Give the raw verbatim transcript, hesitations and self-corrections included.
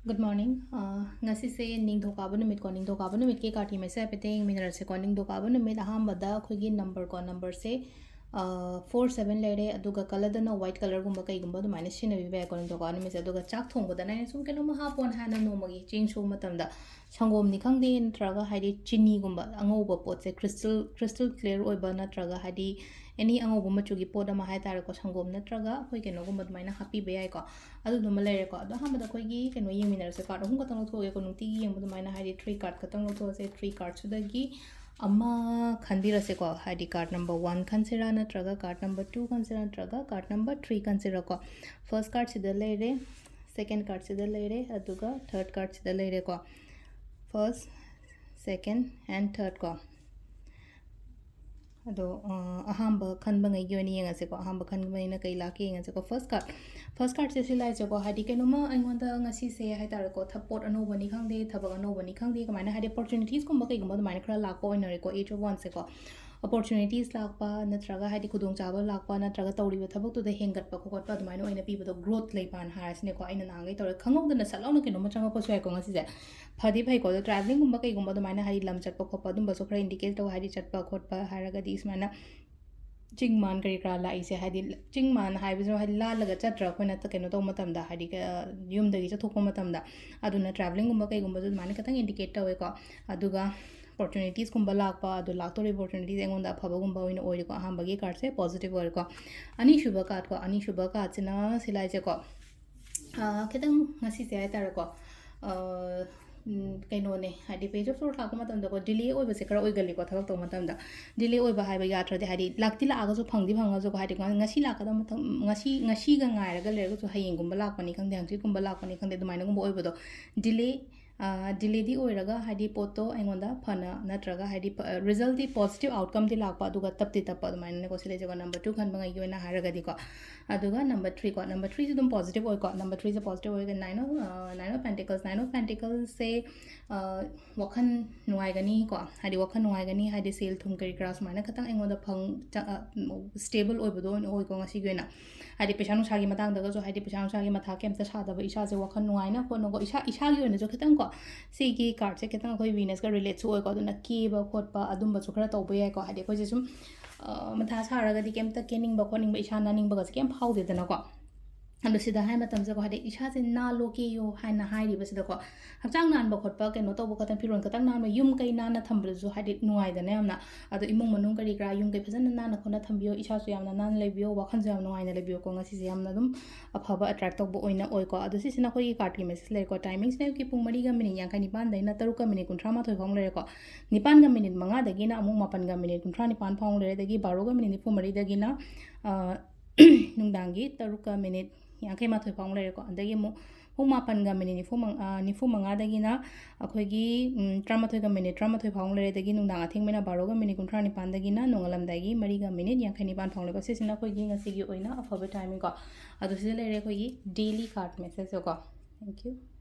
Good morning. ꯑ, ꯉꯁꯤꯁꯦ ꯅꯤꯡꯊꯧꯀꯥꯕ ꯅꯨꯃꯤꯠꯀꯣ꯫ ꯅꯤꯡꯊꯧꯀꯥꯕ ꯅꯨꯃꯤꯠꯀꯤ card ꯇꯤ ꯃꯁꯤꯁꯦ ꯍꯥꯏꯐꯦꯠꯇꯪ ꯌꯦꯡꯃꯤꯟꯅꯔꯁꯦꯀꯣ꯫ ꯅꯤꯡꯊꯧꯀꯥꯕ ꯅꯨꯃꯤꯠ ꯑꯍꯥꯟꯕꯗ ꯑꯩꯈꯣꯏꯒꯤ number ꯀꯣ, number ꯁꯦ, ꯑ, four seven ꯂꯩꯔꯦ꯫ ꯑꯗꯨꯒ colour ꯗꯅ white colour ꯒꯨꯝꯕ ꯀꯩꯒꯨꯝꯕ ꯑꯗꯨꯃꯥꯏꯅ ꯁꯤꯖꯤꯟꯅꯕꯤꯕ ꯌꯥꯏꯀꯣ ꯅꯤꯡꯊꯧꯀꯥꯕ ꯅꯨꯃꯤꯠꯁꯦ꯫ ꯑꯗꯨꯒ ꯆꯥꯛ ꯊꯣꯡꯕꯗꯅ ꯑꯩꯅ ꯁꯨꯝ ꯀꯩꯅꯣꯝꯃ ꯍꯥꯞꯄꯣꯅ ꯍꯥꯏꯅ ꯅꯣꯡꯃꯒꯤ ꯆꯦꯡ ꯁꯨꯕ ꯃꯇꯝꯗ ꯁꯪꯒꯣꯝꯅꯤ ꯈꯪꯗꯦ, ꯅꯠꯇ꯭ꯔꯒ ꯍꯥꯏꯗꯤ ꯆꯤꯅꯤꯒꯨꯝꯕ, ꯑꯉꯧꯕ ꯄꯣꯠꯁꯦ, crystal, crystal clear ꯑꯣꯏꯕ, ꯅꯠꯇ꯭ꯔꯒ ꯍꯥꯏꯗꯤ any ꯑꯉꯧꯕ ꯃꯆꯨꯒꯤ ꯄꯣꯠ ꯑꯃ ꯍꯥꯏ ꯇꯥꯔꯦꯀꯣ, ꯁꯪꯒꯣꯝ ꯅꯠꯇ꯭ꯔꯒ ꯑꯩꯈꯣꯏ ꯀꯩꯅꯣꯒꯨꯝꯕ ꯑꯗꯨꯃꯥꯏꯅ ꯍꯥꯞꯄꯤꯕ ꯌꯥꯏꯀꯣ꯫ ꯑꯗꯨꯗꯨꯃ ꯂꯩꯔꯦꯀꯣ꯫ ꯑꯗꯣ ꯑꯍꯥꯟꯕꯗ ꯑꯩꯈꯣꯏꯒꯤ ꯀꯩꯅꯣ ꯌꯦꯡꯃꯤꯟꯅꯔꯁꯦ, card ꯑꯍꯨꯝ ꯈꯛꯇꯪ ꯂꯧꯊꯣꯛꯑꯒꯦꯀꯣ꯫ ꯅꯨꯡꯇꯤꯒꯤ ꯌꯦꯡꯕ ꯑꯗꯨꯃꯥꯏꯅ ꯍꯥꯏꯗꯤ three card ꯈꯛꯇꯪ ꯂꯧꯊꯣꯛꯑꯁꯦ꯫ Three card ꯁꯤꯗꯒꯤ ꯑꯃ ꯈꯟꯕꯤꯔꯁꯦꯀꯣ꯫ ꯍꯥꯏꯗꯤ card number one ꯈꯟꯁꯤꯔꯥ, ꯅꯠꯇ꯭ꯔꯒ card number two ꯈꯟꯁꯤꯔꯥ, ꯅꯠꯇ꯭ꯔꯒ card number three ꯈꯟꯁꯤꯔꯥꯀꯣ꯫ First card ꯁꯤꯗ ꯂꯩꯔꯦ, second card ꯁꯤꯗ ꯂꯩꯔꯦ, ꯑꯗꯨꯒ third card ꯁꯤꯗ ꯂꯩꯔꯦꯀꯣ꯫ First, second and third ꯀꯣ꯫ ꯑꯗꯣ, ꯑ, ꯑꯍꯥꯟꯕ ꯈꯟꯕꯉꯩꯒꯤ ꯑꯣꯏꯅ ꯌꯦꯡꯉꯁꯦꯀꯣ꯫ ꯑꯍꯥꯟꯕ ꯈꯟꯕꯉꯩꯅ ꯀꯩ ꯂꯥꯛꯀꯦ ꯌꯦꯡꯉꯁꯦꯀꯣ꯫ First card, first card ꯁꯦ ꯁꯤ ꯂꯥꯛꯏꯁꯦꯀꯣ, ꯍꯥꯏꯗꯤ ꯀꯩꯅꯣꯝꯃ ꯑꯩꯉꯣꯟꯗ ꯉꯁꯤꯁꯦ ꯍꯥꯏ ꯇꯥꯔꯦꯀꯣ, ꯊ-, ꯄꯣꯠ ꯑꯅꯧꯕꯅꯤ ꯈꯪꯗꯦ, ꯊꯕꯛ ꯑꯅꯧꯕꯅꯤ ꯈꯪꯗꯦ, ꯀꯃꯥꯏꯅ ꯍꯥꯏꯗꯤ opportunities ꯀꯨꯝꯕ ꯀꯩꯒꯨꯝꯕ ꯑꯗꯨꯃꯥꯏꯅ ꯈꯔ ꯂꯥꯛꯄ ꯑꯣꯏꯅꯔꯦꯀꯣ, Eight of Wands ꯁꯦꯀꯣ꯫ Opportunities ꯂꯥꯛꯄ, ꯅꯠꯇ꯭ꯔꯒ ꯍꯥꯏꯗꯤ ꯈꯨꯗꯣꯡꯆꯥꯕ ꯂꯥꯛꯄ, ꯅꯠꯇ꯭ꯔꯒ ꯇꯧꯔꯤꯕ ꯊꯕꯛꯇꯨꯗ ꯍꯦꯟꯒꯠꯄ ꯈꯣꯀꯠꯄ ꯑꯗꯨꯃꯥꯏꯅ ꯑꯣꯏꯅ ꯄꯤꯕꯗꯣ, growth ꯂꯩꯕꯅ ꯍꯥꯏꯔꯁꯤꯅꯦꯀꯣ꯫ ꯑꯩꯅ ꯅꯍꯥꯟꯈꯩ ꯇꯧꯔꯦ, ꯈꯪꯍꯧꯗꯅ ꯁꯠ ꯂꯥꯎꯅ ꯀꯩꯅꯣꯝꯃ ꯆꯪꯉꯛꯄꯁꯨ ꯌꯥꯏꯀꯣ ꯉꯁꯤꯁꯦ꯫ ꯐꯗꯤ ꯐꯩꯀꯣ꯫ ꯑꯗꯣ travelling ꯒꯨꯝꯕ ꯀꯩꯒꯨꯝꯕ ꯑꯗꯨꯃꯥꯏꯅ ꯍꯥꯏꯗꯤ ꯂꯝ ꯆꯠꯄ ꯈꯣꯠꯄ ꯑꯗꯨꯝꯕꯁꯨ ꯈꯔ indicate ꯇꯧ, ꯍꯥꯏꯗꯤ ꯆꯠꯄ ꯈꯣꯠꯄ ꯍꯥꯏꯔꯒꯗꯤ ꯁꯨꯃꯥꯏꯅ ꯆꯤꯡ ꯃꯥꯟ ꯀꯔꯤ ꯀꯔꯥ ꯂꯥꯛꯏꯁꯦ, ꯍꯥꯏꯗꯤ ꯆꯤꯡ ꯃꯥꯟ ꯍꯥꯏꯕꯁꯤꯅ ꯍꯥꯏꯗꯤ ꯂꯥꯜꯂꯒ ꯆꯠꯇ꯭ꯔꯥ ꯑꯩꯈꯣꯏꯅ ꯀꯩꯅꯣ ꯇꯧꯕ ꯃꯇꯝꯗ, ꯍꯥꯏꯗꯤ, ꯑ, ꯌꯨꯝꯗꯒꯤ ꯆꯠꯊꯣꯛꯄ ꯃꯇꯝꯗ꯫ ꯑꯗꯨꯅ travelling ꯒꯨꯝꯕ ꯀꯩꯒꯨꯝꯕꯁꯨ ꯑꯗꯨꯃꯥꯏꯅ ꯈꯤꯇꯪ indicate ꯇꯧꯋꯦꯀꯣ꯫ ꯑꯗꯨꯒ opportunities ꯀꯨꯝꯕ ꯂꯥꯛꯄ, ꯑꯗꯨ ꯂꯥꯛꯇꯧꯔꯤꯕ opportunities ꯑꯩꯉꯣꯟꯗ ꯑꯐꯕꯒꯨꯝꯕ ꯑꯣꯏꯅ ꯑꯣꯏꯔꯦꯀꯣ꯫ ꯑꯍꯥꯟꯕꯒꯤ card ꯁꯦ positive ꯑꯣꯏꯔꯦꯀꯣ꯫ ꯑꯅꯤꯁꯨꯕ card ꯀꯣ, ꯑꯅꯤꯁꯨꯕ card ꯁꯤꯅ ꯁꯤ ꯂꯥꯛꯏꯁꯦꯀꯣ꯫ ꯑ, ꯈꯤꯇꯪ ꯉꯁꯤꯁꯦ ꯍꯥꯏ ꯇꯥꯔꯦꯀꯣ, ꯑ, ꯎꯝ, ꯀꯩꯅꯣꯅꯦ, ꯍꯥꯏꯗꯤ Page of Swords ꯂꯥꯛꯄ ꯃꯇꯝꯗꯀꯣ, delay ꯑꯣꯏꯕꯁꯦ ꯈꯔ ꯑꯣꯏꯒꯜꯂꯤꯀꯣ ꯊꯕꯛ ꯇꯧꯕ ꯃꯇꯝꯗ꯫ Delay ꯑꯣꯏꯕ ꯍꯥꯏꯕ ꯌꯥꯗ꯭ꯔꯗꯤ, ꯍꯥꯏꯗꯤ ꯂꯥꯛꯇꯤ ꯂꯥꯛꯑꯒꯁꯨ ꯐꯪꯗꯤ ꯐꯪꯉꯒꯁꯨꯀꯣ, ꯍꯥꯏꯗꯤ ꯉ-, ꯉꯁꯤ ꯂꯥꯛꯀꯗꯕ ꯃꯇꯝ, ꯉꯁꯤ, ꯉꯁꯤꯒ ꯉꯥꯏꯔꯒ ꯂꯩꯔꯒꯁꯨ ꯍꯌꯦꯡꯒꯨꯝꯕ ꯂꯥꯛꯄꯅꯤ ꯈꯪꯗꯦ, ꯍꯪꯆꯤꯠꯀꯨꯝꯕ ꯂꯥꯛꯄꯅꯤ ꯈꯪꯗꯦ, ꯑꯗꯨꯃꯥꯏꯅꯒꯨꯝꯕ ꯑꯣꯏꯕꯗꯣ, delay ꯗꯤꯂꯦꯗꯤ ꯑꯣꯏꯔꯒ ꯍꯥꯏꯗꯤ ꯄꯣꯠꯇꯣ ꯑꯩꯉꯣꯟꯗ ꯐꯅ ꯅꯠꯇ꯭ꯔꯒ ꯍꯥꯏꯗꯤ ꯔꯤꯖꯜꯇꯤ ꯄꯣꯖꯤꯇꯤꯞ ꯑꯥꯎꯠꯀꯝꯗꯤ ꯂꯥꯛꯄ ꯑꯗꯨꯒ ꯇꯞꯇꯤ ꯇꯞꯄ ꯑꯗꯨꯃꯥꯏꯅꯅꯦꯀꯣ ꯁꯤ ꯂꯩꯖꯩꯀꯣ ꯅꯝꯕꯔ ꯇꯨ ꯈꯟꯕꯉꯩꯒꯤ ꯑꯣꯏꯅ ꯍꯥꯏꯔꯒꯗꯤꯀꯣ꯫ ꯑꯗꯨꯒ ꯅꯝꯕꯔ ꯊ꯭ꯔꯤ ꯀꯣ ꯅꯝꯕꯔ ꯊ꯭ꯔꯤꯁꯦ ꯑꯗꯨꯝ ꯄꯣꯖꯤꯇꯤꯞ ꯑꯣꯏꯀꯣ ꯅꯝꯕꯔ ꯊ꯭ꯔꯤꯁꯦ ꯄꯣꯖꯤꯇꯤꯞ ꯑꯣꯏꯔꯒ nine of nine of pentacles nine of pentaclesꯁꯦ ꯋꯥꯈꯜ ꯅꯨꯡꯉꯥꯏꯒꯅꯤ ꯀꯣ ꯍꯥꯏꯗꯤ ꯋꯥꯈꯜ ꯅꯨꯡꯉꯥꯏꯒꯅꯤ ꯍꯥꯏꯗꯤ ꯁꯦꯜ ꯊꯨꯝ ꯀꯔꯤ ꯀꯔꯥ ꯁꯨꯃꯥꯏꯅ ꯈꯤꯇꯪ ꯑꯩꯉꯣꯟꯗ ꯐꯪ ꯁ꯭ꯇꯦꯕꯜ ꯑꯣꯏꯕꯗꯣ ꯑꯣꯏꯅ ꯑꯣꯏꯀꯣ ꯉꯁꯤꯒꯤ ꯑꯣꯏꯅ꯫ ꯍꯥꯏꯗꯤ ꯄꯩꯁꯥ ꯅꯨꯡꯁꯥꯒꯤ ꯃꯇꯥꯡꯗꯒꯁꯨ ꯍꯥꯏꯗꯤ ꯄꯩꯁꯥ ꯅꯨꯡꯁꯥꯒꯤ ꯃꯊꯥ ꯀꯩꯝꯇ ꯁꯥꯗꯕ ꯏꯁꯥꯁꯦ ꯋꯥꯈꯜ ꯅꯨꯡꯉꯥꯏꯅ ꯈꯣꯠꯅꯀꯣ ꯏꯁꯥ ꯏꯁꯥꯒꯤ ꯑꯣꯏꯅꯁꯨ ꯈꯤꯇꯪ ꯀꯣ ꯁꯤꯒꯤ ꯀꯥꯔꯠꯁꯦ ꯈꯤꯇꯪ ꯑꯩꯈꯣꯏ ꯚꯤꯅꯁꯀ ꯔꯤꯂꯦꯠꯁꯨ ꯑꯣꯏꯀꯣ ꯑꯗꯨꯅ ꯀꯦꯕ ꯈꯣꯠꯄ ꯑꯗꯨꯝꯕꯁꯨ ꯈꯔ ꯇꯧꯕ ꯌꯥꯏꯀꯣ ꯍꯥꯏꯗꯤ ꯑꯩꯈꯣꯏꯁꯦ ꯁꯨꯝ ꯃꯊꯥ ꯁꯥꯔꯒꯗꯤ ꯀꯩꯝꯇ ꯀꯦꯅꯤꯡꯕ ꯈꯣꯠꯅꯤꯡꯕ ꯏꯁꯥ ꯅꯥꯅꯤꯡꯕꯒꯁꯦ ꯀꯩꯝ ꯐꯥꯎꯗꯦꯗꯅꯀꯣ꯫ ꯑꯗꯣ ꯁꯤꯗ ꯍꯥꯏ ꯃꯇꯝꯁꯤꯗꯀꯣ ꯍꯥꯏꯗꯤ ꯏꯁꯥꯁꯦ ꯅꯥꯜꯂꯣ ꯀꯦꯌꯣ ꯍꯥꯏꯅ ꯍꯥꯏꯔꯤꯕꯁꯤꯗꯀꯣ ꯍꯛꯆꯥꯡ ꯅꯥꯟꯕ ꯈꯣꯠꯄ ꯀꯩꯅꯣ ꯇꯧꯕ ꯈꯛꯇꯪ ꯐꯤꯔꯣꯜ ꯈꯛꯇꯪ ꯅꯥꯟꯕ ꯌꯨꯝ ꯀꯩ ꯅꯥꯟꯅ ꯊꯝꯕꯗꯁꯨ ꯍꯥꯏꯗꯤ ꯅꯨꯡꯉꯥꯏꯗꯅ ꯌꯥꯝꯅ꯫ ꯑꯗꯣ ꯏꯃꯨꯡ ꯃꯅꯨꯡ ꯀꯔꯤ ꯀꯔꯥ ꯌꯨꯝ ꯀꯩ ꯐꯖꯅ ꯅꯥꯟꯅ ꯈꯣꯠꯅ ꯊꯝꯕꯤꯌꯣ ꯏꯁꯥꯁꯨ ꯌꯥꯝꯅ ꯅꯥꯟꯅ ꯂꯩꯕꯤꯌꯣ ꯋꯥꯈꯜꯁꯨ ꯌꯥꯝ ꯅꯨꯡꯉꯥꯏꯅ ꯂꯩꯕꯤꯌꯣꯀꯣ ꯉꯁꯤꯁꯦ ꯌꯥꯝꯅ ꯑꯗꯨꯝ ꯑꯐꯕ ꯑꯦꯇ꯭ꯔꯦꯛ ꯇꯧꯕ ꯑꯣꯏꯅ ꯑꯣꯏꯀꯣ꯫ ꯑꯗꯣ ꯁꯤꯁꯤꯅ ꯑꯩꯈꯣꯏꯒꯤ ꯀꯥꯔꯠꯀꯤ ꯃꯦꯁꯦꯖ ꯂꯩꯔꯦꯀꯣ ꯇꯥꯏꯃꯤꯡꯁꯤꯅ ꯑꯌꯨꯛꯀꯤ ꯄꯨꯡ ꯃꯔꯤꯒ ꯃꯤꯅꯤꯠ ꯌꯥꯡꯈꯩ ꯅꯤꯄꯥꯟꯗꯩꯅ ꯇꯔꯨꯛꯀ ꯃꯤꯅꯤꯠ ꯀꯨꯟꯊ꯭ꯔꯥ ꯃꯥꯊꯣꯏ ꯐꯥꯎ ꯂꯩꯔꯦꯀꯣ꯫ ꯅꯤꯄꯥꯟꯒ ꯃꯤꯅꯤꯠ ꯃꯉꯥꯗꯒꯤꯅ ꯑꯃꯨꯛ ꯃꯥꯄꯟꯒ ꯃꯤꯅꯤꯠ ꯀꯨꯟꯊ꯭ꯔꯥ ꯅꯤꯄꯥꯟ ꯐꯥꯎ ꯂꯩꯔꯦ ꯑꯗꯒꯤ ꯕꯥꯔꯣꯒ ꯃꯤꯅꯤꯠ ꯅꯤꯐꯨ ꯃꯔꯤꯗꯒꯤꯅ ꯅꯨꯡꯗꯥꯡꯒꯤ ꯇꯔꯨꯛꯀ ꯃꯤꯅꯤꯠ ꯌꯥꯡꯈꯩ ꯃꯥꯊꯣꯏ ꯐꯥꯎ ꯂꯩꯔꯦꯀꯣ꯫ ꯑꯗꯒꯤ ꯑꯃꯨꯛ ꯄꯨꯡ ꯃꯥꯄꯟꯒ ꯃꯤꯅꯤꯠ ꯅꯤꯐꯨ ꯃꯉꯥꯗꯒꯤꯅ ꯑꯩꯈꯣꯏꯒꯤ ꯇꯔꯥꯃꯥꯊꯣꯏꯒ ꯃꯤꯅꯤꯠ ꯇꯔꯥꯃꯥꯊꯣꯏ ꯐꯥꯎ ꯂꯩꯔꯦ ꯑꯗꯒꯤ ꯅꯨꯡꯗꯥꯡ ꯑꯊꯦꯡꯕꯅ ꯕꯥꯔꯣꯒ ꯃꯤꯅꯤꯠ ꯀꯨꯟꯊ꯭ꯔꯥ ꯅꯤꯄꯥꯟꯗꯒꯤꯅ ꯅꯣꯡꯉꯥꯜꯂꯝꯗꯥꯏꯒꯤ ꯃꯔꯤꯒ ꯃꯤꯅꯤꯠ ꯌꯥꯡꯈꯩ ꯅꯤꯄꯥꯟ ꯐꯥꯎ ꯂꯩꯀꯣ꯫ ꯁꯤꯁꯤꯅ ꯑꯩꯈꯣꯏꯒꯤ ꯉꯁꯤꯒꯤ ꯑꯣꯏꯅ ꯑꯐꯕ ꯇꯥꯏꯃꯤꯡꯀꯣ꯫ ꯑꯗꯣ ꯁꯤꯗ ꯂꯩꯔꯦ ꯑꯩꯈꯣꯏꯒꯤ ꯗꯦꯂꯤ ꯀꯥꯔꯠ ꯃꯦꯁꯦꯖꯁꯦꯀꯣ꯫ Thank you.